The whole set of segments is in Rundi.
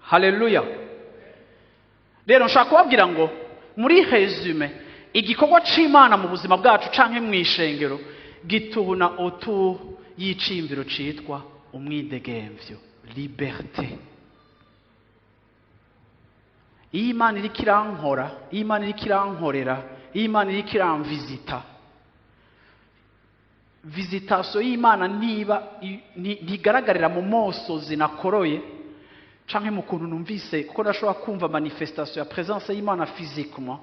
Haleluya! Rero nshaka kubabwira ngo muri résumé, igikorwa c'Imana mu buzima bwacu canke mu ishengero gituna autour y'iciyumviro citwa umwidegemvyo, liberté. Iyo Imana iriko irankora, iyo Imana iriko irankorera, iyo Imana iriko iramvizita, visitation y'Imana niba ntigaragarira mu mosozi nakoroye canke mu kuntu numvise, kuko ndashobora kumva manifestation ya présence y'Imana physiquement.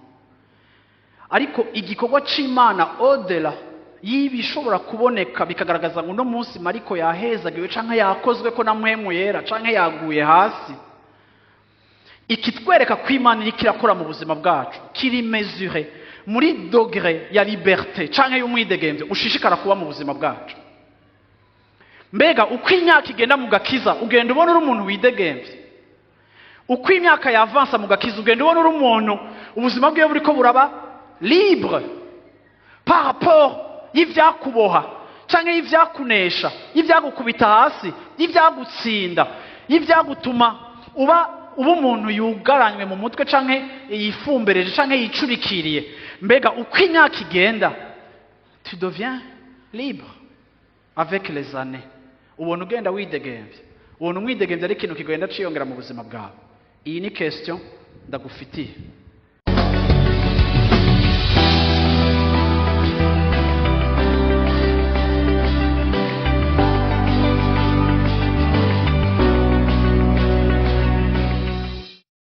Ariko igikorwa c'Imana, au-delà y'ibishobora kuboneka bikagaragaza ngo uno munsi Mariko yahezagiwe canke yakozwe ko na Mpwemu Yera canke yaguye hasi, ikitwereka ko Imana iriko irakora mu buzima bwacu kiri mesuré muri degré ya liberté canke y'umwidegemvyo ushishikara kuba mu buzima bwacu. Mbega uko imyaka igenda mu gakiza, ugenda ubona uri umuntu widegemvye? Uko imyaka yavansa mu gakiza, ugenda ubona uri umuntu ubuzima bwiwe buriko buraba libre par rapport y'ivyakuboha canke y'ivyakunesha, y'ivyagukubita hasi, y'ivyagutsinda, y'ivyagutuma uba umuntu yugaranywe mu mutwe canke yifumbereje canke yicurikiriye? Mbega uko imyaka igenda, tu deviens libre avec les années? Ubona ugenda widegemvya? Ubona umwidegemvya ari ikintu kigenda ciyongera mu buzima bwawe? Iyi ni question ndagufitiye.